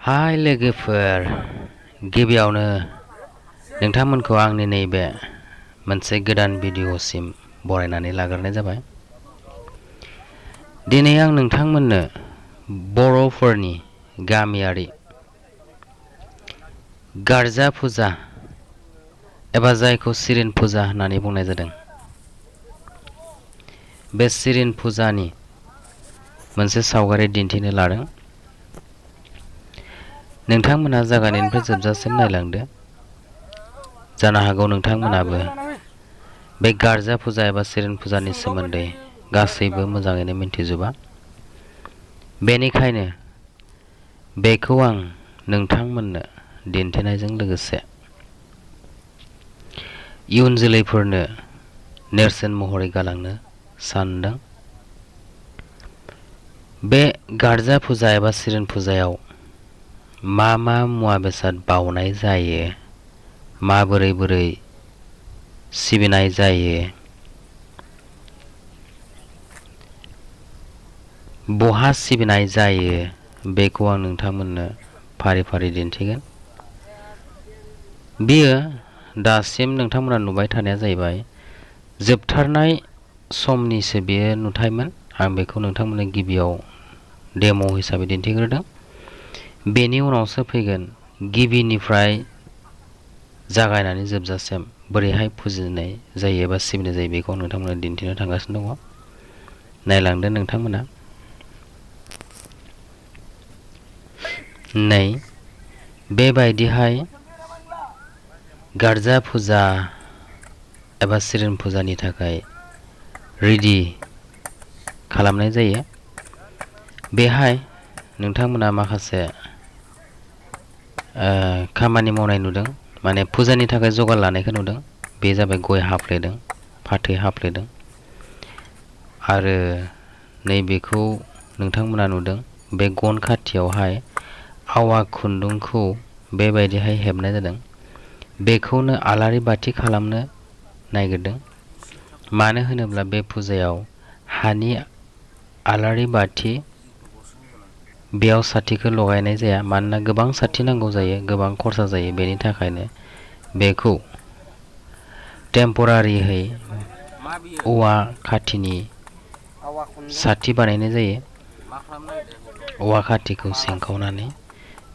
हाय लोगोफोर, गिबियावनो नोंथांमोनखौ आंनि नैबे मोनसे गोदान भिडिअसिम बरायनानै लाग्रोनाय जाबाय। दिनै आं नोंथांमोननो बर'फोरनि गामियारि गारजा फुजा एबा जायखौ सिरिन फुजा होननानै बुंनाय जादों, बे सिरिन फुजानि मोनसे सावगारि दिन्थिनो लादों। नोंथांमोना जागायनायनिफ्राय जोबजासिम नायलांदो। जानो हागौ नोंथांमोनाबो बे गारजा फुजा एबा सिरिन फुजानि सोमोन्दै गासैबो मोजाङैनो मिन्थिजोबा। बेनिखायनो बेखौ आं नोंथांमोननो दिन्थिनायजों लोगोसे इयुन जोलैफोरनो नेरसोन महरै गालांनो सानदों। बे गारजा फुजा एबा सिरिन फुजायाव मा मा मुवा बेसाद बावनाय जायो, माबोरै सिबिनाय जायो, बहा सिबिनाय जायो, बेखौ आं नोंथांमोननो फारि फारि दिन्थिगोन। बेयो दासिम नोंथांमोना नुबाय थानाया जाहैबाय जोबथारनाय समनिसो बेयो नुथायमोन। आं बेखौ नोंथांमोननो गिबियाव डेम' हिसाबै दिन्थिग्रोदों। बेनि उनावसो फैगोन गिबिनिफ्राय जागायनानै जोबजासिम बोरैहाय फुजिनाय जायो एबा सिबिनाय जायो, बेखौ नोंथांमोना दिन्थिनो थांगासिनो दङ। नायलांदो नोंथांमोना। नै बेबायदिहाय गारजा फुजा एबा सिरिन फुजानि थाखाय रेडि खालामनाय जायो। बेहाय नोंथांमोना माखासे खामानि मावनाय नुदों, माने फुजानि थाखाय जगार लानायखौ नुदों। बे जाबाय गय हाफ्लेदों, फाथै हाफ्लेदों, आरो नैबेखौ नोंथांमोना नुदों। बे गन खाथियावहाय आवा खुन्दुंखौ बेबायदिहाय हेबनाय जादों। बेखौनो आलारि बाथि खालामनो नागिरदों। मानो होनोब्ला बे फुजायाव हानि आलारि बाथि बेयाव साथिखौ लगायनाय जाया, मानोना गोबां साथि नांगौ जायो, गोबां खरसा जायो। बेनि थाखायनो बेखौ टेम्परारिहै औवा खाथिनि साथि बानायनाय जायो। औवा खाथिखौ सिंखावनानै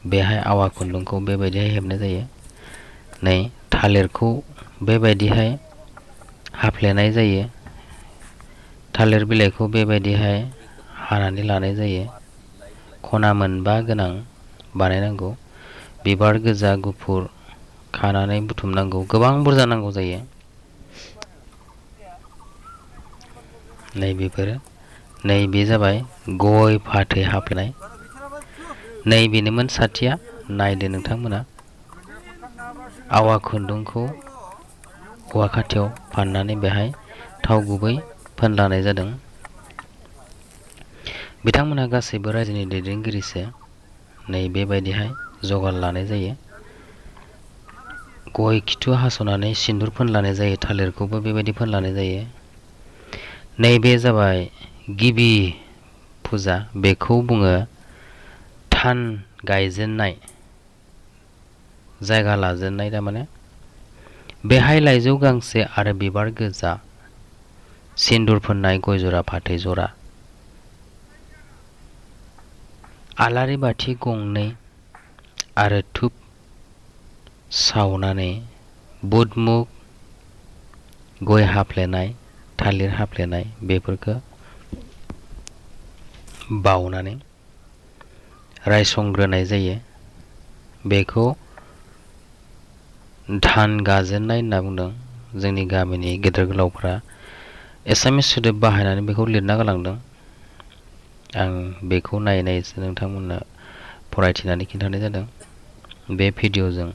बेहाय आवा खुन्दुंखौ बेबायदिहाय हेबनाय जायो। नै थालिरखौ बेबायदिहाय हाफ्लेनाय जायो। थालिर बिलाइखौ बेबायदिहाय हानानै लानाय जायो। खना मोनबा गोनां बानायनांगौ। बिबार गोजा गुफुर खानानै बुथुमनांगौ। गोबां बुरजा नांगौ जायो। नैबे जाबाय गय फाथै हाफ्लेनाय। नैबेनोमोन साथिया। नायदो नोंथांमोना। आवा खुन्दुंखौ औवा खाथियाव फाननानै बेहाय थाव गुबै फोनलानाय जादों। बिथांमोनहा गासैबो रायजोनि दैदेनगिरिसो। नै बेबायदिहाय जगार लानाय जायो। गय खिथु हास'नानै सिन्दुर फोनलानाय जायो। थालिरखौबो बेबायदि फोनलानाय जायो। नैबे जाबाय गिबि फुजा। बेखौ बुङो थान गायजेननाय, जायगा लाजेननाय। थारमाने बेहाय लाइजौ गांसे आरो बिबार गोजा, सिन्दुर फोननाय, गय जरा, फाथै जरा, आलारि बाथि गंनै आरो धुप सावनानै बुद मुग, गय हाफ्लेनाय, थालिर हाफ्लेनाय बेफोरखौ बावनानै रायसंग्रोनाय जायो। बेखौ धान गाजेननाय होनना बुंदों जोंनि गामिनि गेदेर गोलावफ्रा। एसामिस सोदोब बाहायनानै बेखौ लिरना गालांदों। आं बेखौ नायसो नोंथांमोननो फरायथिनानै खिन्थानाय जादों बे भिडिअ'जों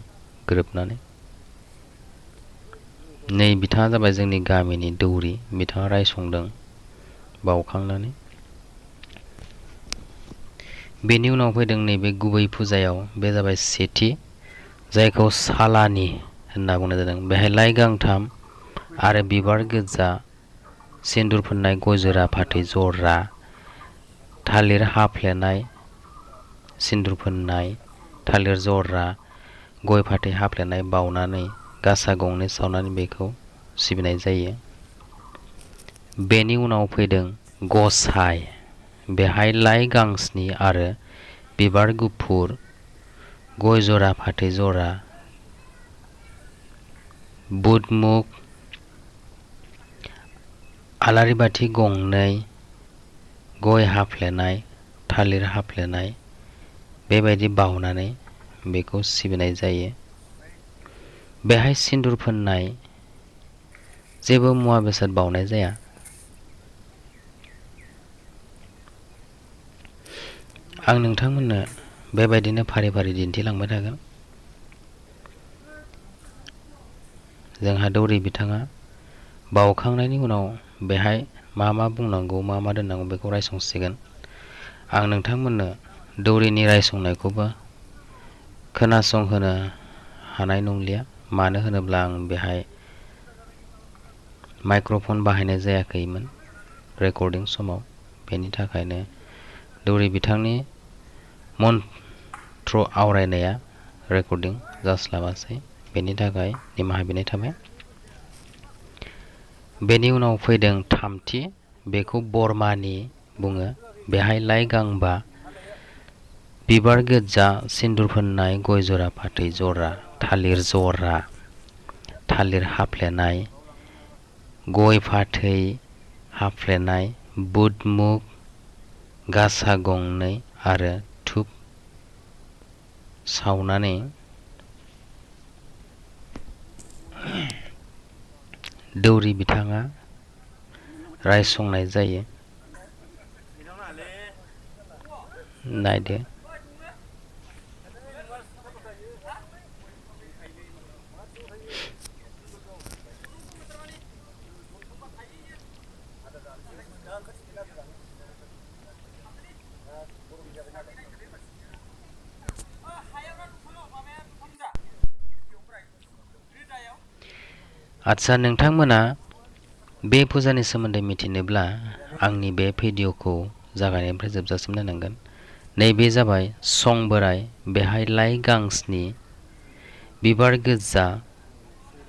गोरोबनानै। नै बिथाङा जाबाय जोंनि गामिनि दौरि। बिथाङा रायसंदों बावखांनानै। बेनि उनाव फैदों नैबे गुबै फुजायाव। बे जाबाय सेथि, जायखौ सालानि होनना बुंनाय जादों। बेहाय लाइ गांथाम आरो बिबार गोजा, सिन्दुर फोननाय, गय जरा, फाथै जरा, थालिर हाफ्लेनाय, सिन्दुर फोननाय, थालिर जरा गय फाथै हाफ्लेनाय बावनानै गासा गंनै सावनानै बेखौ सिबिनाय जायो। बेनि उनाव फैदों गसाइ। बेहाय लाइ गांस्नि आरो बिबार गुफुर गय जरा फाथै जरा बुद मुग आलारि बाथि गंनै गय हाफ्लेनाय थालिर हाफ्लेनाय बेबायदि बावनानै बेखौ सिबिनाय जायो। बेहाय सिन्दुर फोननाय जेबो मुवा बेसाद बावनाय जाया। आं नोंथांमोननो बेबायदिनो फारि फारि दिन्थिलांबाय थागोन। जोंहा दौरि बिथाङा बावखांनायनि उनाव बेहाय मा मा बुंनांगौ मा मा दोननांगौ बेखौ रायसंसिगोन। आं नोंथांमोननो दौरिनि रायसंनायखौबो खोनासंहोनो हानाय नंलिया, मानो होनोब्ला आं बेहाय माइक्र'फन बाहायनाय जायाखैमोन रेकर्डिं समाव। बेनि थाखायनो दौरि बिथांनि मन्त्र आवरायनाया रेकर्डिं जास्लाबासै, बेनि थाखाय निमाहा बिनाय थाबाय। बेनि उनाव फैदों थामथि, बेखौ बरमानि बुङो। बेहाय लाइ गांबा बिबार गोजा सिन्दुर फोननाय गय जरा फाथै जरा थालिर जरा थालिर हाफ्लेनाय गय फाथै हाफ्लेनाय बुद मुग गासा गंनै आरो धुप सावनानै दौरि बिथाङा रायसंनाय जायो। नायदो आदसा, नोंथांमोना बे फुजानि सोमोन्दै मिथिनोब्ला आंनि बे भिडिअ'खौ जागायनायनिफ्राय जोबजासिम नायनांगोन। नैबे जाबाय सं बोराइ। बेहाय लाइ गांस्नि बिबार गोजा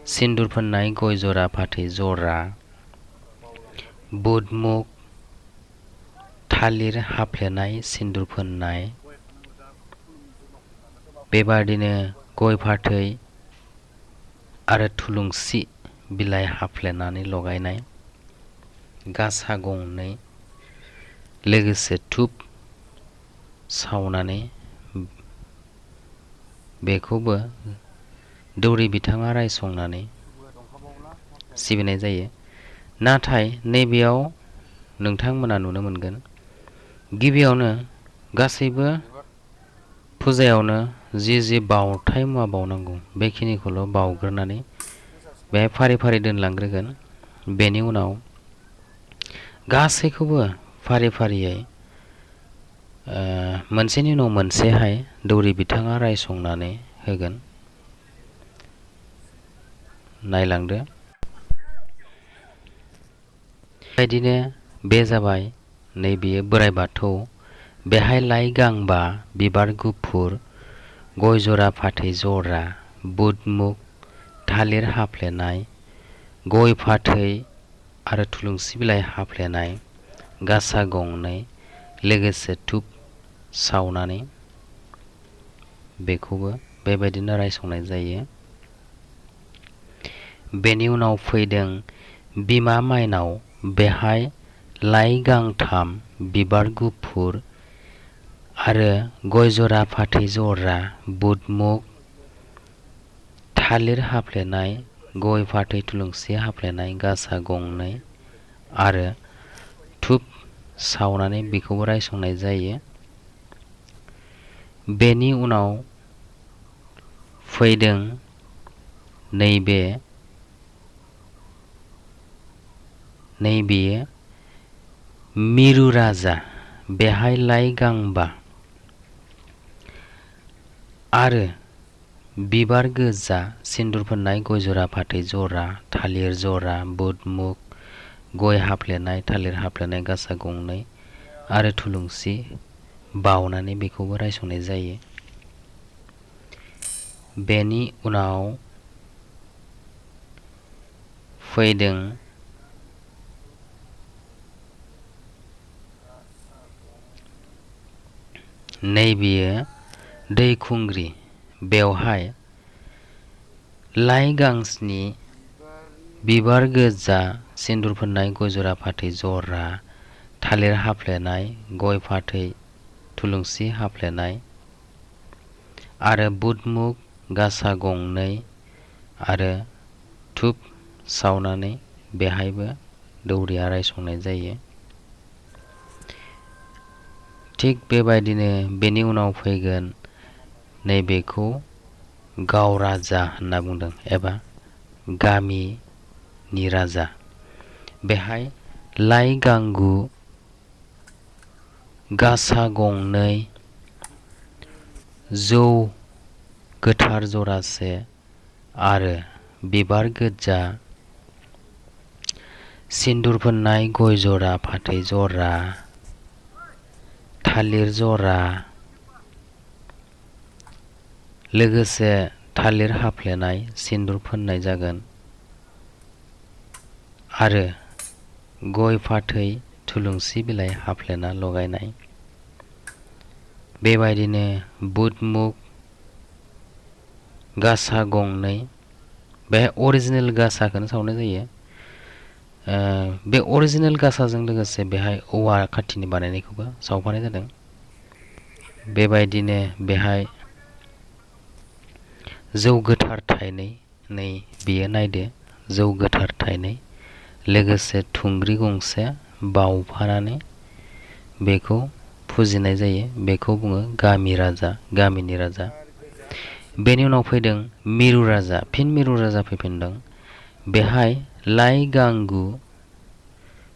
सिन्दुर फोननाय गय जरा फाथै जरा बुद मुग थालिर हाफ्लेनाय सिन्दुर फोननाय, बेबादिनो गय फाथै आरो थुलुंसि बिलाइ हाफ्लेनानै लगायनाय, गासा गंनै लोगोसे धुप सावनानै बेखौबो दौरि बिथाङा रायसंनानै सिबिनाय जायो। नाथाय नैबेयाव नोंथांमोना नुनो मोनगोन, गिबियावनो गासैबो फुजायावनो जि बावथाय मुवा बावनांगौ बेखिनिखौल' बावग्रोनानै बेहाय फारि फारि दोनलांग्रोगोन। बेनि उनाव गासैखौबो फारि फारियै मोनसेनि उनाव मोनसेहाय दौरि बिथाङा रायसंनानै होगोन। नायलांदो। बेबायदिनो बे जाबाय नैबेयो बोराइ बाथौ। बेहाय लाइ गांबा बिबार गुफुर गय जरा फाथै जरा बुद मुग थालिर हाफ्लेनाय गय फाथै आरो थुलुंसि बिलाइ हाफ्लेनाय गासा गंनै लोगोसे धुप सावनानै बेखौबो बेबायदिनो रायसंनाय जायो। बेनि उनाव फैदों बिमा माइनाव। बेहाय लाइ गांथाम बिबार गुफुर आरो गय जरा फाथै जरा बुद मुग थालिर हाफ्लेनाय गय फाथै थुलुंसि हाफ्लेनाय गासा गंनै आरो धुप सावनानै बेखौबो रायसंनाय जायो। बेनि उनाव फैदों नैबेयो मिरु राजा। बेहाय लाइ गांबा आरो बिबार गोजा सिन्दुर फोननाय गय जरा फाथै जरा थालिर जरा बुद मुग गय हाफ्लेनाय थालिर हाफ्लेनाय गासा गंनै आरो थुलुंसि बावनानै बेखौबो रायसंनाय जायो। बेनि उनाव फैदों नैबेयो दैखुंग्रि। बेवहाय लाइ गांसनि बिबार गोजा, सिन्दुर फोननाय, गय जरा, फाथै जरा, थालिर हाफ्लेनाय, गय फाथै थुलुंसि हाफ्लेनाय आरो बुद मुग गासा गंनै आरो धुप सावनानै बेहायबो दौरिया रायसंनाय जायो। थिग बेबायदिनो बेनि उनाव फैगोन नैबेखौ गाव राजा होनना बुंदों एबा गामिनि राजा। बेहाय लाइ गांगु, गासा गंनै, जौ गोथार जरासे आरो बिबार गोजा, सिन्दुर फोननाय, गय जरा, फाथै जरा, थालिर जरा, लोगोसे थालिर हाफ्लेनाय, सिन्दुर फोननाय जागोन आरो गय फाथै थुलुंसि बिलाइ हाफ्लेना लगायनाय। बेबायदिनो बुद मुग गासा गंनै, बे अरिजिनेल गासाखौनो सावनाय जायो। बे अरिजिनेल गासाजों लोगोसे बेहाय औवा खाथिनि बानायनायखौबो सावफानाय जादों। बेबायदिनो बेहाय जौ गोथार थाइनै, नै बियो नायदो जौ गोथार थाइनै, लोगोसे थुंग्रि गंसे बावफानानै बेखौ फुजिनाय जायो। बेखौ बुङो गामि राजा, गामिनि राजा। बेनि उनाव फैदों मिरु राजा। फिन मिरु राजा फैफिनदों। बेहाय लाइ गांगु,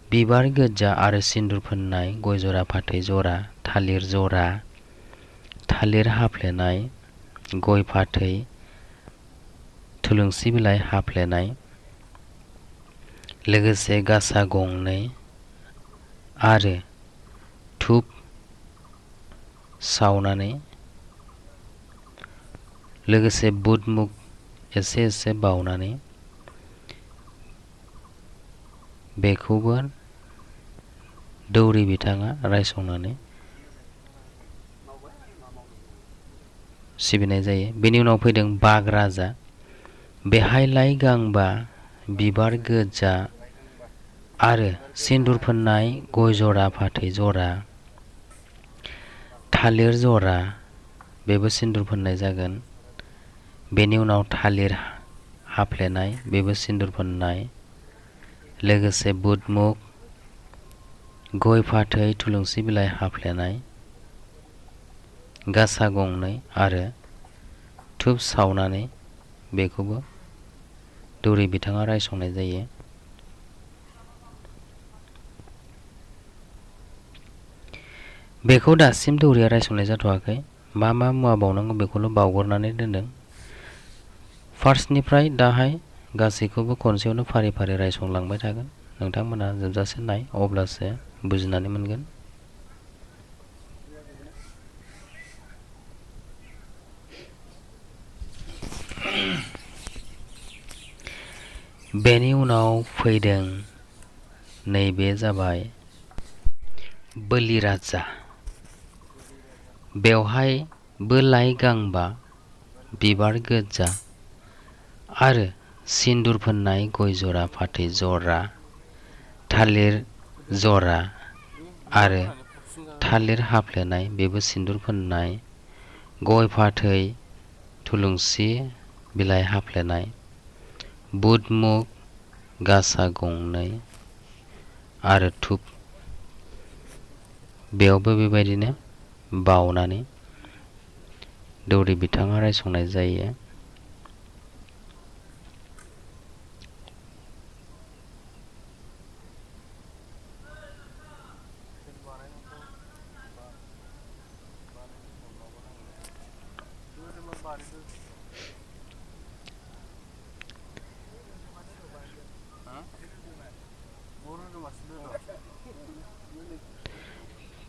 बिबार गोजा आरो सिन्दुर फोननाय, गय जरा, फाथै जरा, थालिर जरा, थालिर हाफ्लेनाय, गय फाथै थुलुंसि बिलाइ हाफ्लेनाय, लोगोसे गासा गंनै आरो धुप सावनानै लोगोसे बुद मुग एसे एसे बावनानै बेखौबो दौरि बिथाङा रायसंनानै सिबिनाय जायो। बेनि उनाव फैदों बाग राजा। बेहाय लाइ गांबा, बिबार गोजा आरो सिन्दुर फोननाय, गय जरा, फाथै जरा, थालिर जरा, बेबो सिन्दुर फोननाय जागोन। बेनि उनाव थालिर हाफ्लेनाय, बेबो सिन्दुर फोननाय, लोगोसे बुद मुग, गय फाथै थुलुंसि बिलाइ हाफ्लेनाय, गासा गंनै आरो धुप सावनानै बेखौबो दौरि बिथाङा रायसंनाय जायो। बेखौ दासिम दौरिया रायसंनाय जाथ'वाखै। मा मा मुवा बावनांगौ बेखौल' बावगोरनानै दोनदों। फार्स्टनिफ्राय दाहाय गासैखौबो खनसेयावनो फारि फारि रायसंलांबाय थागोन। नोंथांमोना जोबजासे नाय, अब्लासो बुजिनानै मोनगोन। बेनि उनाव फैदों नैबे जाबाय बोलि राजा। बेवहायबो लाइ गांबा, बिबार गोजा आरो सिन्दुर फोननाय, गय जरा, फाथै जरा, थालिर जरा आरो थालिर हाफ्लेनाय, बेबो सिन्दुर फोननाय, गय फाथै थुलुंसि बिलाइ हाफ्लेनाय, बुद मुग गासा गंनै आरो धुप, बेयावबो बेबायदिनो बावनानै दौरि बिथाङा रायसंनाय जायो।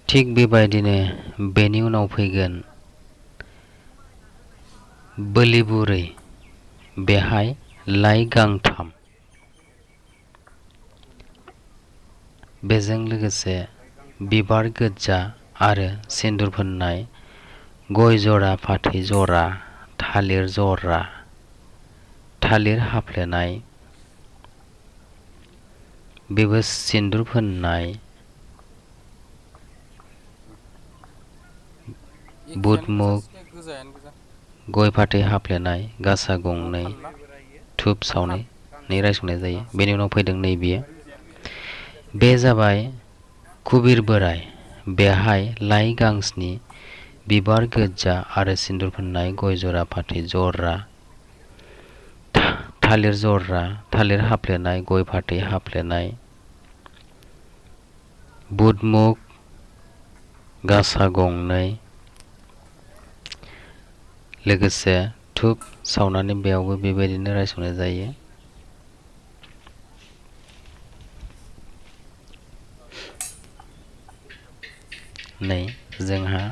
थिग बेबायदिनो बेनि उनाव फैगोन बोलि बुरै बेहाय लाइ गांथाम, बेजों लोगोसे बिबार गोजा आरो सिन्दुर फोननाय गय जरा, फाथै जरा, थालिर जरा, थालिर हाफ्लेनाय, बेबो सिन्दुर फोननाय, बुद मुग, गय फाथै हाफ्लेनाय, गासा गंनै, धुप सावनानै रायसंनाय जायो। बेनि उनाव फैदों नैबेयो, बे जाबाय कुबिर बोराय बेहाय लाइ गांस्नि, बिबार गोजा आरो सिन्दुर फोननाय गय जरा, फाथै जरा, थालिर जरा, थालिर हाफ्लेनाय, गय फाथै हाफ्लेनाय, बुद मुग, गासा गंनै, लोगोसे धुप सावनानै बेयावबो बेबायदिनो रायसंनाय जायो। नै जोंहा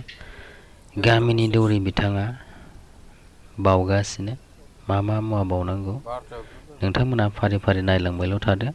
गामिनि दौरि बिथाङा बावगासिनो मा मा मुवा बावनांगौ नोंथांमोना फारि फारि नायलांबायल' थादो।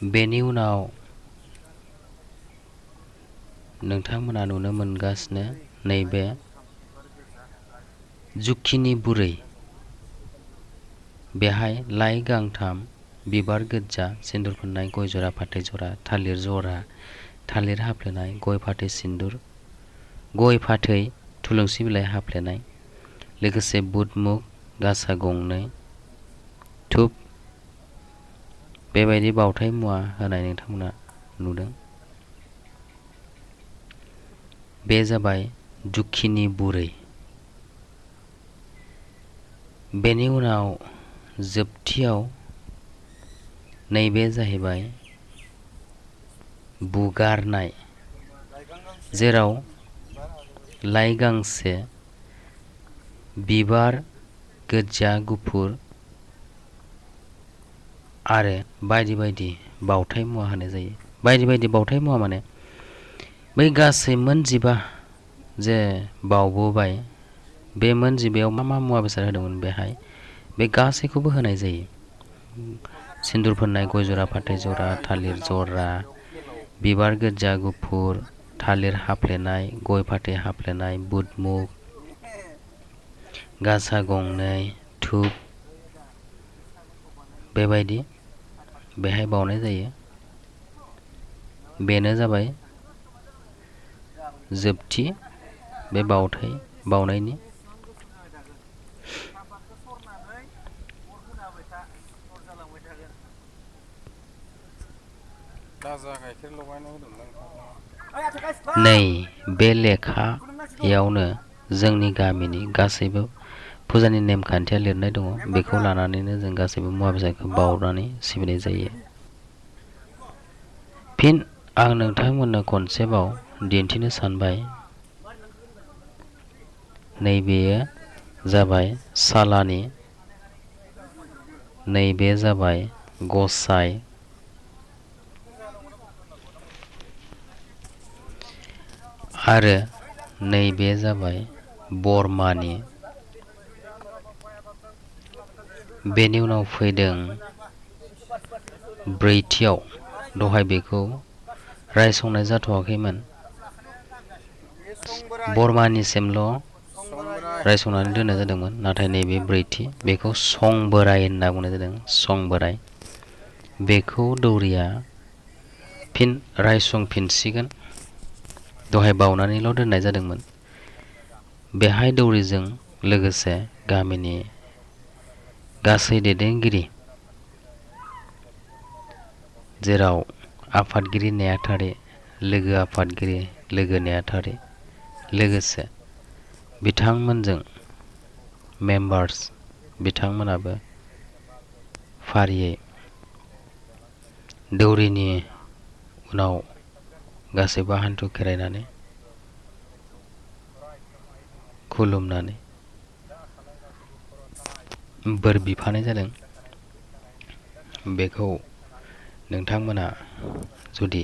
बेनि उनाव नोंथांमोना नुनो मोनगासिनो नैबे जुखिनि बुरै बेहाय लाइ गांथाम, बिबार गोजा, सिन्दुर फोननाय गय जरा, फाथै जरा, थालिर हाफ्लेनाय, गय फाथै सिन्दुर, गय फाथै थुलुंसि बिलाइ हाफ्लेनाय, लोगोसे बुद मुग, गासा गंनै, धुप, बेबायदि बावथाय मुवा होनाय नोंथांमोना नुदों। बे जाबाय दुखिनि बुरै। बेनि उनाव जोबथियाव नैबे जाहैबाय बुगारनाय, जेराव लाइ गांसे, बिबार गोजा, गुफुर आरो बायदि बायदि बावथाय मुवा होनाय जायो। बायदि बायदि बावथाय मुवा माने बै गासै मोनजिबा जे बावबोबाय बे मोनजिबायाव मा मा मुवा बेसाद होदोंमोन बेहाय बे गासैखौबो होनाय जायो। सिन्दुर फोननाय गय जरा, फाथै जरा, थालिर जरा, बिबार गोजा, गुफुर, थालिर हाफ्लेनाय, गय फाथै हाफ्लेनाय, बुद मुग, गासा गंनै, धुप, बेबायदि बेहाय बावनाय जायो। बेनो जाबाय जोबथि बे बावथाय बावनायनि। नै बे लेखायावनो जोंनि गामिनि गासैबो फुजानि नेमखान्थिया लिरनाय दङ। बेखौ लानानैनो जों गासैबो मुवा बेसादखौ बावनानै सिबिनाय जायो। फिन आं नोंथांमोननो खनसेबाव दिन्थिनो सानबाय, नैबेयो जाबाय सालानि, नैबे जाबाय गसाइ, आरो नैबे जाबाय बरमानि। बेनि उनाव फैदों ब्रैथियाव, दहाय बेखौ रायसंनाय जाथ'वाखैमोन, बरमानिसिमल' रायसंनानै दोननाय जादोंमोन। नाथाय नैबे ब्रैथि बेखौ संबोराय होनना बुंनाय जादों। संबोराय बेखौ दौरिया फिन रायसंफिनसिगोन। दहाय बावनानैल' दोननाय जादोंमोन। बेहाय दौरिजों लोगोसे गामिनि गासै दैदेनगिरि जेराव आफादगिरि नेहाथारि, लोगो आफादगिरि, लोगो नेहाथारि, लोगोसे बिथांमोनजों मेम्बार्स बिथांमोनाबो फारियै दौरिनि उनाव गासैबो हान्थु खेरायनानै खुलुमनानै बोर बिफानाय जादों। बेखौ नोंथांमोना जुदि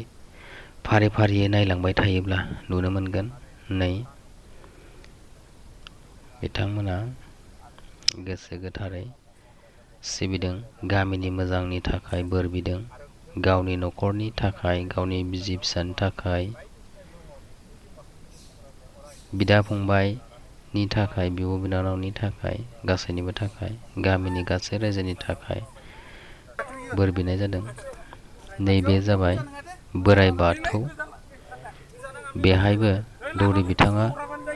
फारि फारियै नायलांबाय थायोब्ला नुनो मोनगोन। नै बिथांमोना गोसो गोथारै सिबिदों, गामिनि मोजांनि थाखाय बोर बिदों, गावनि न'खरनि थाखाय, गावनि बिसि फिसानि थाखाय, बिदा फंबायनि थाखाय, बिब' बिनानावनि थाखाय, गासैनिबो थाखाय, गामिनि गासै रायजोनि थाखाय बोर बिनाय जादों। नैबे जाबाय बोराइ बाथौ। बेहायबो दौरि बिथाङा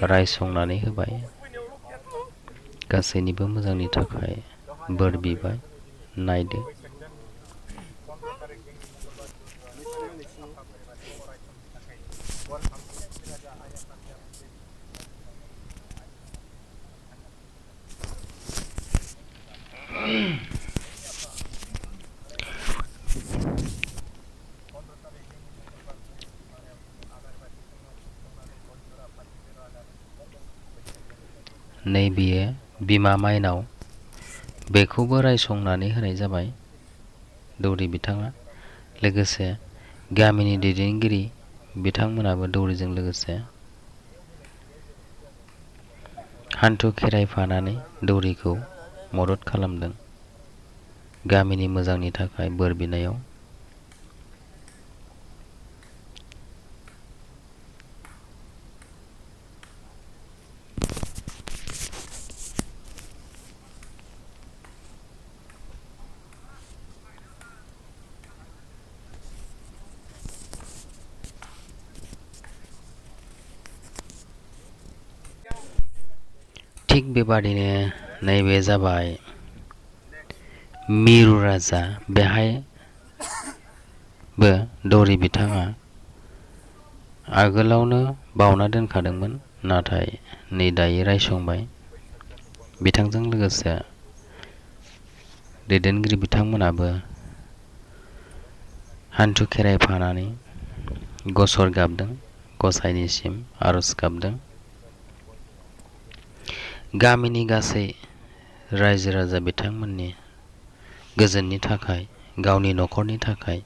रायसंनानै होबाय, गासैनिबो मोजांनि थाखाय बोर बिबाय। नायदो नैबेयो बिमा माइनाव, बेखौबो रायसंनानै होनाय जाबाय दौरि बिथाङा। लोगोसे गामिनि दैदेनगिरि बिथांमोनाबो दौरिजों लोगोसे हान्थु खेरायफानानै दौरिखौ मदद खालामदों गामिनि मोजांनि थाखाय बोर बिनायाव। थिग बेबादिनो नैबे जाबाय मिरु राजा। बेहायबो दौरि बिथाङा आगोलावनो बावना दोनखादोंमोन, नाथाय नै दायो रायसंबाय। बिथांजों लोगोसे दैदेनगिरि बिथांमोनाबो हान्थु खेरायफानानै गसर गाबदों, गसाइनिसिम आरज गाबदों। गामिनि गासै रायजो राजा बिथांमोननि गोजोननि थाखाय, गावनि न'खरनि थाखाय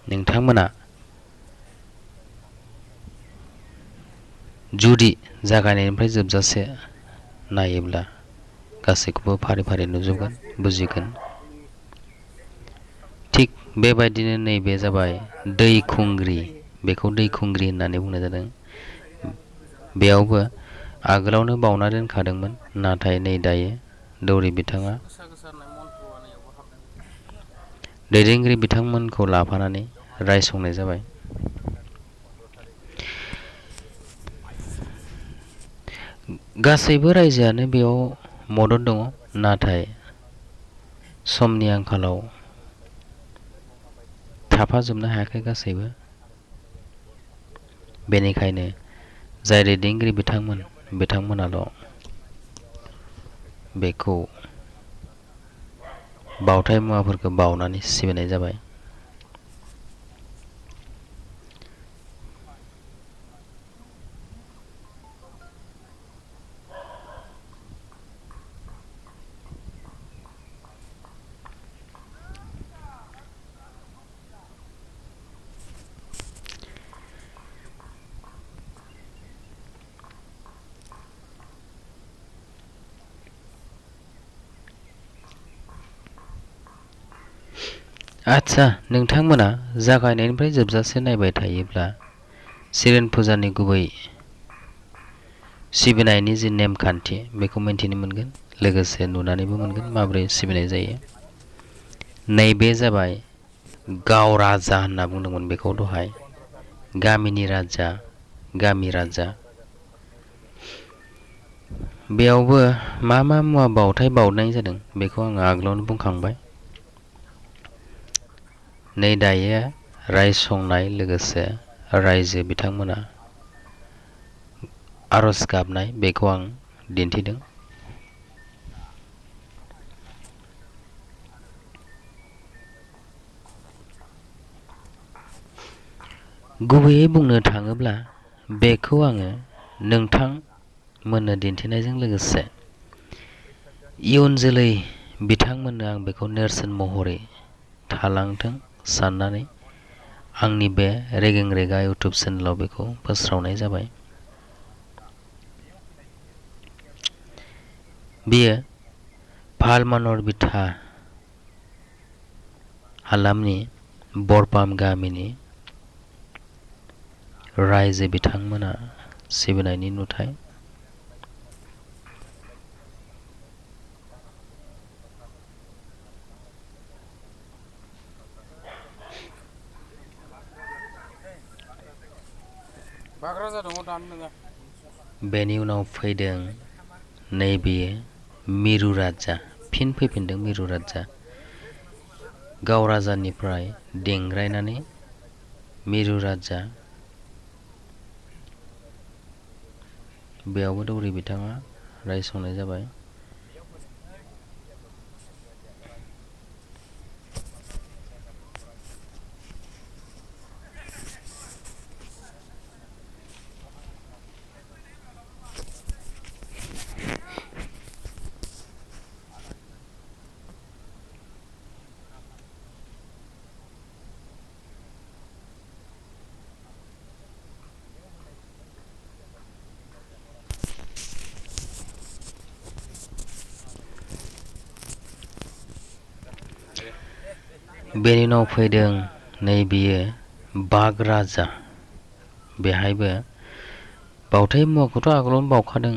नोंथांमोना जुदि जागायनायनिफ्राय जोबजासे नायोब्ला गासैखौबो फारि फारि नुजोबगोन, बुजिगोन। थिग बेबायदिनो नैबे जाबाय दै खुंग्रि। बेखौ दै खुंग्रि होननानै बुंनाय जादों। बेयावबो आगोलावनो बावना दोनखादोंमोन, नाथाय नै दायो दौरि बिथाङा दैदेनगिरि बिथांमोनखौ लाफानानै रायसंनाय जाबाय। गासैबो रायजोआनो बेयाव मदद दङ, नाथाय समनि आंखालाव थाफाजोबनो हायाखै गासैबो। बेनिखायनो जाय दैदेनगिरि बिथांमोनाल' बेखौ बावथाय मुवाफोरखौ बावनानै सिबिनाय जाबाय। आदसा, नोंथांमोना जागायनायनिफ्राय जोबजासे नायबाय थायोब्ला सिरिन फुजानि गुबै सिबिनायनि जि नेमखान्थि बेखौ मिन्थिनो मोनगोन, लोगोसे नुनानैबो मोनगोन माबोरै सिबिनाय जायो। नैबे जाबाय गाव राजा होनना बुंदोंमोन बेखौ दहाय, गामिनि राजा, गामि राजा। बेयावबो मा मा मुवा बावथाय बावनाय जादों बेखौ आङो आगोलावनो बुंखांबाय। नै दायो रायसंनाय लोगोसे रायजो बिथांमोना आर'ज गाबनाय बेखौ आं दिन्थिदों। गुबैयै बुंनो थाङोब्ला बेखौ आङो नोंथां मोननो दिन्थिनायजों लोगोसे इयुन जोलै बिथांमोननो आं बेखौ नेरसोन महरै थालांथों साननानै आंनि बे रेगें रेगा इउटुब चेनेलाव बेखौ फोस्रावनाय जाबाय। बेयो भालमानर बिथा हालामनि बरपाम गामिनि रायजो बिथांमोना सिबिनायनि नुथाय। बेनि उनाव फैदों नैबेयो मिरु राजा, फिन फैफिनदों मिरु राजा। गाव राजानिफ्राय देंग्रायनानै मिरु राजा, बेयावबो दौरि बिथाङा रायसंनाय जाबाय। बेनि उनाव फैदों नैबेयो बाग राजा। बेहायबो बावथाय मुवाखौथ' आगोलावनो बावखादों।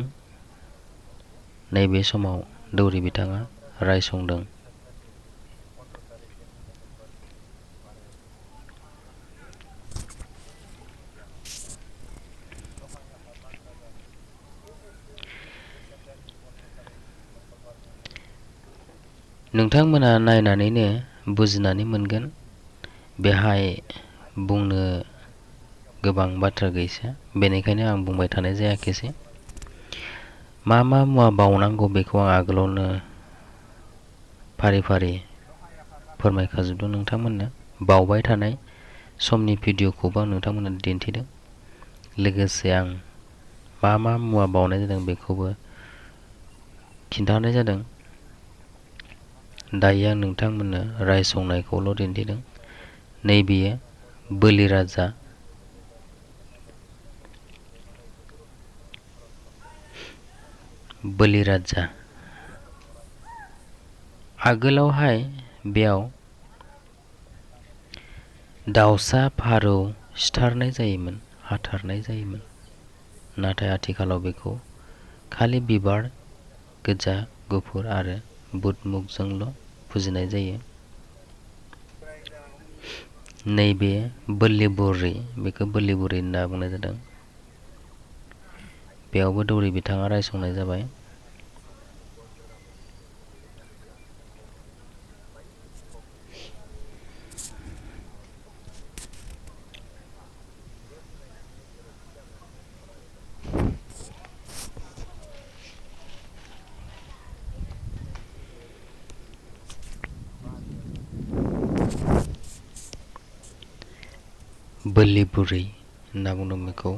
नैबे समाव दौरि बिथाङा रायसंदों। नोंथांमोना नायनानैनो बुजिनानै मोनगोन बेहाय बुंनो गोबां बाथ्रा गैसै, बेनिखायनो आं बुंबाय थानाय जायाखिसै। मा मा मुवा बावनांगौ बेखौ आं आगोलावनो फारि फारि फोरमायखाजोबदों नोंथांमोननो। बावबाय थानाय समनि भिडिअ'खौबो आं नोंथांमोननो दिन्थिदों। लोगोसे आं मा मा मुवा बावनाय जादों बेखौबो खिन्थानाय जादों। दायो आं नोंथांमोननो रायसंनायखौल' दिन्थिदों। नैबेयो बोलि राजा, बोलि राजा। आगोलावहाय बेयाव दाउसा फारौ सिथारनाय जायोमोन, हाथारनाय जायोमोन। नाथाय आथिखालाव बेखौ खालि बिबार गोजा, गुफुर आरो बुद मुगजोंल' फुजिनाय जायो। नैबे बोलि बुरि, बेखौ बोलि बुरि होनना बुंनाय जादों। बेयावबो दौरि बिथाङा रायसंनाय जाबाय। बोलि बुरै होनना बुंदों बेखौ।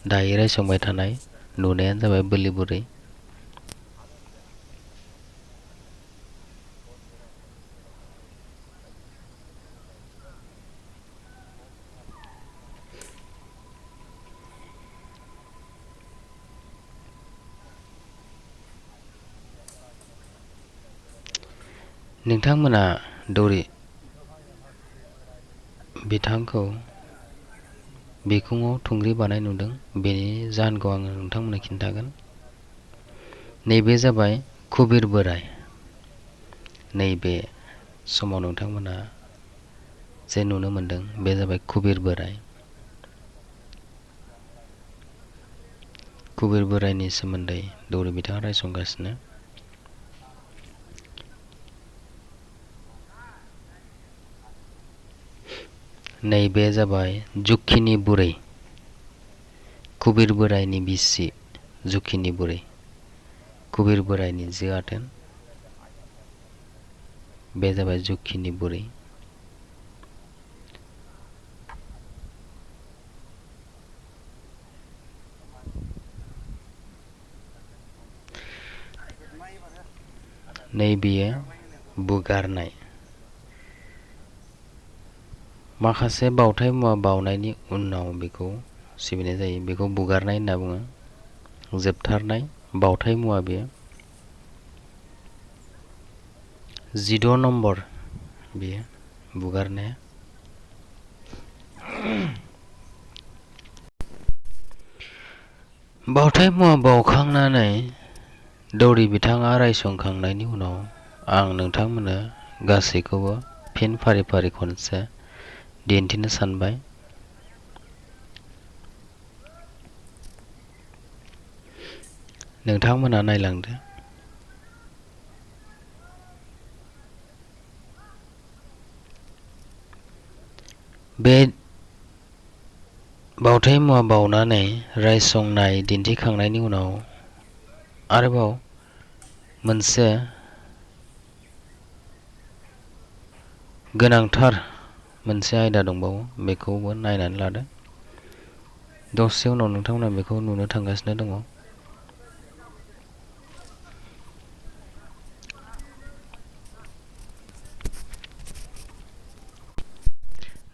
दायो रायसंबाय थानाय नुनायानो जाबाय बोलि बुरै। नोंथांमोना दौरि बिथांखौ बिखुङाव थुंग्रि बानाय नुदों। बेनि जाहोनखौ आङो नोंथांमोननो खिन्थागोन। नैबे जाबाय कुबिर बोराय। नैबे समाव नोंथांमोना जे नुनो मोनदों बे जाबाय कुबिर बोराय। कुबेर बोराइनि सोमोन्दै दौरि बिथाङा रायसंगासिनो। नैबे जाबाय जुखिनि बुरै, कुबेर बोराइनि बिसि जुखिनि बुरै, कुबेर बोराइनि जो आथोन। बे जाबाय जुखिनि बुरै। नैबेयो बुगारनाय। माखासे बावथाय मुवा बावनायनि उनाव बेखौ सिबिनाय जायो, बेखौ बुगारनाय होनना बुङो। जोबथारनाय बावथाय मुवा बेयो। 16 नम्बर बेयो बुगारनाया। बावथाय मुवा बावखांनानै दौरि बिथाङा रायसंखांनायनि उनाव आं नोंथांमोननो गासैखौबो फिन फारि फारि खनसे दिन्थिनो सानबाय। नोंथांमोना नायलांदो। बे बावथाय मुवा बावनानै रायसंनाय दिन्थिखांनायनि उनाव आरोबाव मोनसे गोनांथार मोनसे आयदा दंबावो, बेखौबो नायनानै लादो। दसे उनाव नोंथांमोना बेखौ नुनो थांगासिनो दङ।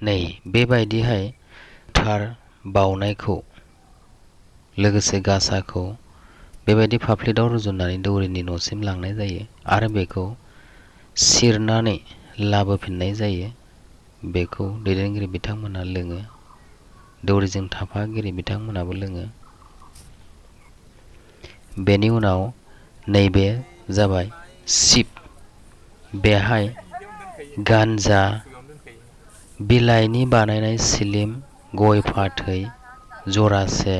नै बेबायदिहाय थार बावनायखौ लोगोसे गासाखौ बेबायदि फाफ्लियाव रुजुननानै दौरिनि न'सिम लांनाय जायो आरो बेखौ सिरनानै लाबोफिननाय जायो। बेखौ दैदेनगिरि बिथांमोना लोङो, दौरिजों थाफागिरि बिथांमोनाबो लोङो। बेनि उनाव नैबे जाबाय शिब। बेहाय गानजा, बिलाइनि बानायनाय सिलिम, गय फाथै जरासे,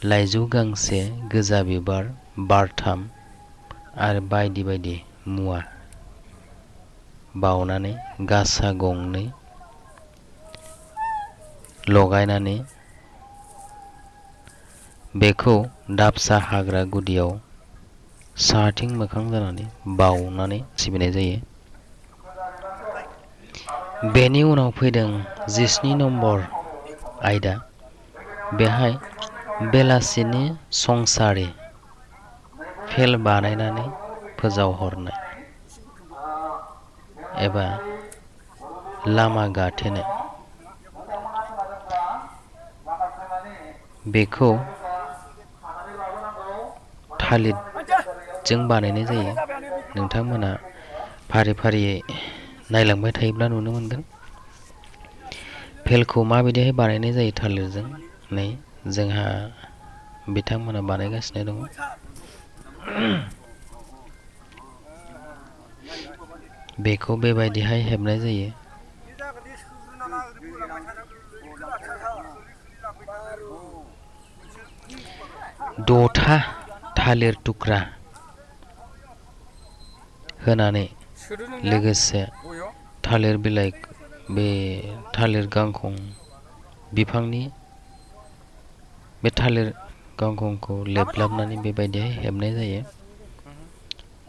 लाइजौ गांसे, गोजा बिबार बारथाम आरो बायदि बायदि मुवा बावनानै गासा गंनै लगायनानै बेखौ दाबसा हाग्रा गुदियाव साहाथिं मोखां जानानै बावनानै सिबिनाय जायो। बेनि उनाव फैदों 17 नम्बर आयदा। बेहाय बेलासिनि संसारि फेल बानायनानै फोजावहरनाय एबा लामा गाथेनाय। बेखौ थालिरजों बानायनाय जायो। नोंथांमोना फारि फारियै नायलांबाय थायोब्ला नुनो मोनगोन। फेलखौ माबायदिहाय बानायनाय जायो थालिरजों, नै जोंहा बिथांमोना बानायगासिनो दङ। बेखौ बेबायदिहाय हेबनाय जायो। द'था थालिर थुख्रा होनानै लोगोसे थालिर बिलाइ, बे थालिर गांखं बिफांनि बे थालिर गांखंखौ लेबलाबनानै बेबायदिहाय हेबनाय जायो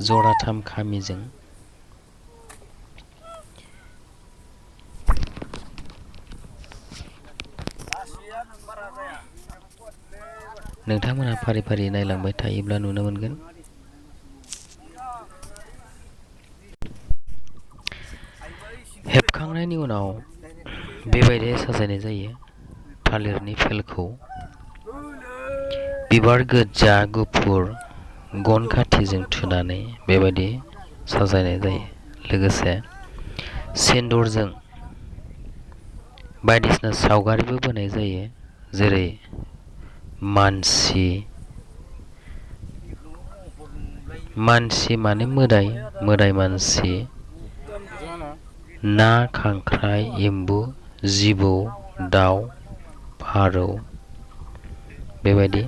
जराथाम खामिजों। नोंथांमोनहा फारि फारि नायलांबाय थायोब्ला नुनो मोनगोन। हेबखांनायनि उनाव बेबायदि साजायनाय जायो। थालिरनि फेलखौ बिबार गोजा गुफुर गन खाथिजों थुनानै बेबायदि साजायनाय जायो। लोगोसे सिन्दुरजों बायदिसिना सावगारिबो बोनाय जायो, जेरै मानसि माने मोदाय, मोदाय मानसि, ना, खांख्राइ, एम्बु, जिबौ, दाउ, फारौ, बेबायदि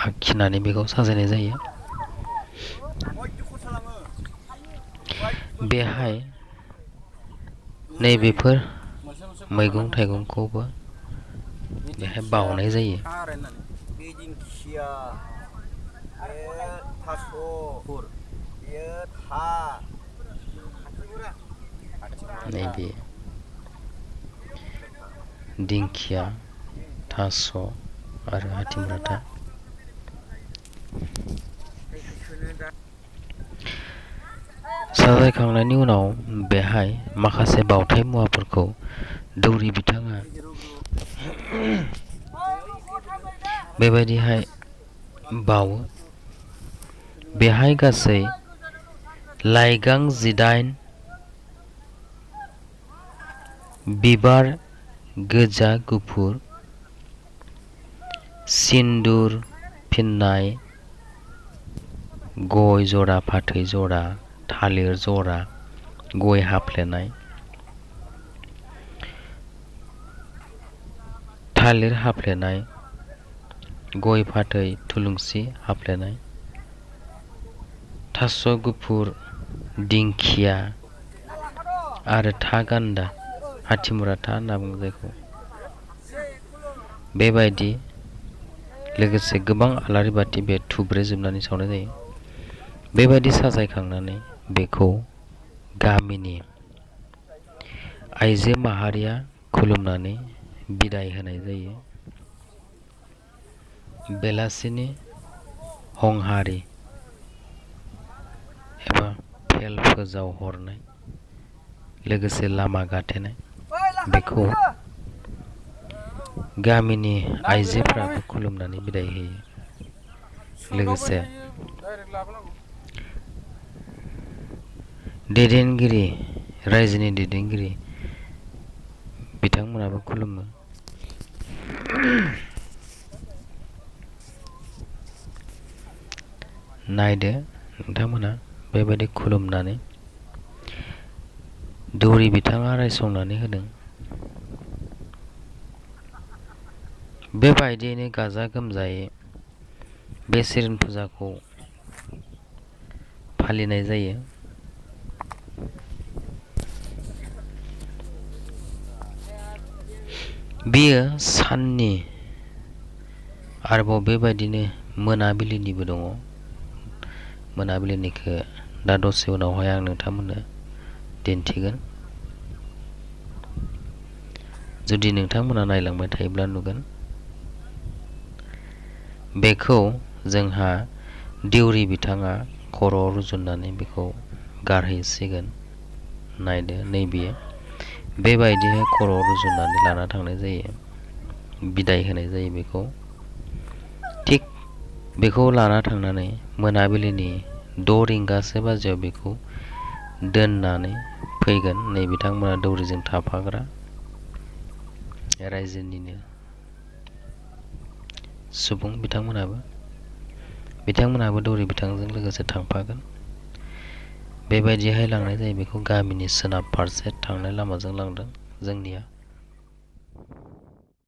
आखिनानै बेखौ साजायनाय जायो। बेहाय नैबेफोर मैगं थाइगंखौबो बेहाय बावनाय जायो। बे दिंखिया, बे थास', बेयो था, नैबे दिंखिया, थास' आरो हाथिमुराथा। साजायखांनायनि उनाव बेहाय माखासे बावथाय मुवाफोरखौ दौरि बिथाङा बेबायदिहाय बावो। बेहाय गासै लाइगां 18 बिबार गोजा गुफुर सिन्दुर फिन्नाय गय जरा फाथै जरा थालिर जरा गय हाफ्लेनाय थालिर हाफ्लेनाय गय फाथै थुलुंसि हाफ्लेनाय थास' गुफुर दिंखिया आरो था गान्दा हाथिमुराथा होनना बुङो जायखौ। बेबायदि लोगोसे गोबां आलारि बाथि बे थुब्रे जोबनानै सावनाय जायो। बेबायदि साजायखांनानै बेखौ गामिनि आइजो माहारिया खुलुमनानै बिदाय होनाय जायो। बेलासिनि हंहारि एबा फेल फोजाव हरनाय लोगोसे लामा गाथेनाय बेखौ गामिनि आइजोफ्राबो खुलुमनानै बिदाय होयो। लोगोसे दैदेनगिरि रायजोनि दैदेनगिरि बिथांमोनाबो खुलुमो। नायदो नोंथांमोना बेबायदि खुलुमनानै दौरि बिथाङा रायसंनानै होदों। बेबायदियैनो गाजा गोमजायै बे सिरिन फुजाखौ फालिनाय जायो। बेयो साननि आरोबाव बेबायदिनो मोनाबिलिनिबो दङ। मोनाबिलिनिखौ दा दसे उनावहाय आं नोंथांमोननो दिन्थिगोन। जुदि नोंथांमोना नायलांबाय थायोब्ला नुगोन। बेखौ जोंहा देउरि बिथाङा खर'आव रुजुननानै बेखौ गारहैसिगोन। नायदो नैबेयो बेबायदिहाय खर'आव रुजुननानै लाना थांनाय जायो। बिदाय होनाय जायो बेखौ। थिग बेखौ लाना थांनानै मोनाबिलिनि 6 रिंगासो बाजियाव बेखौ दोननानै फैगोन। नै बिथांमोना दौरिजों थाफाग्रा रायजोनिनो सुबुं बिथांमोनाबो दौरि बिथांजों लोगोसे थांफागोन। बेबायदिहाय लांनाय जायो। बेखौ गामिनि सोनाब फारसे थांनाय लामाजों लांदों जोंनिया।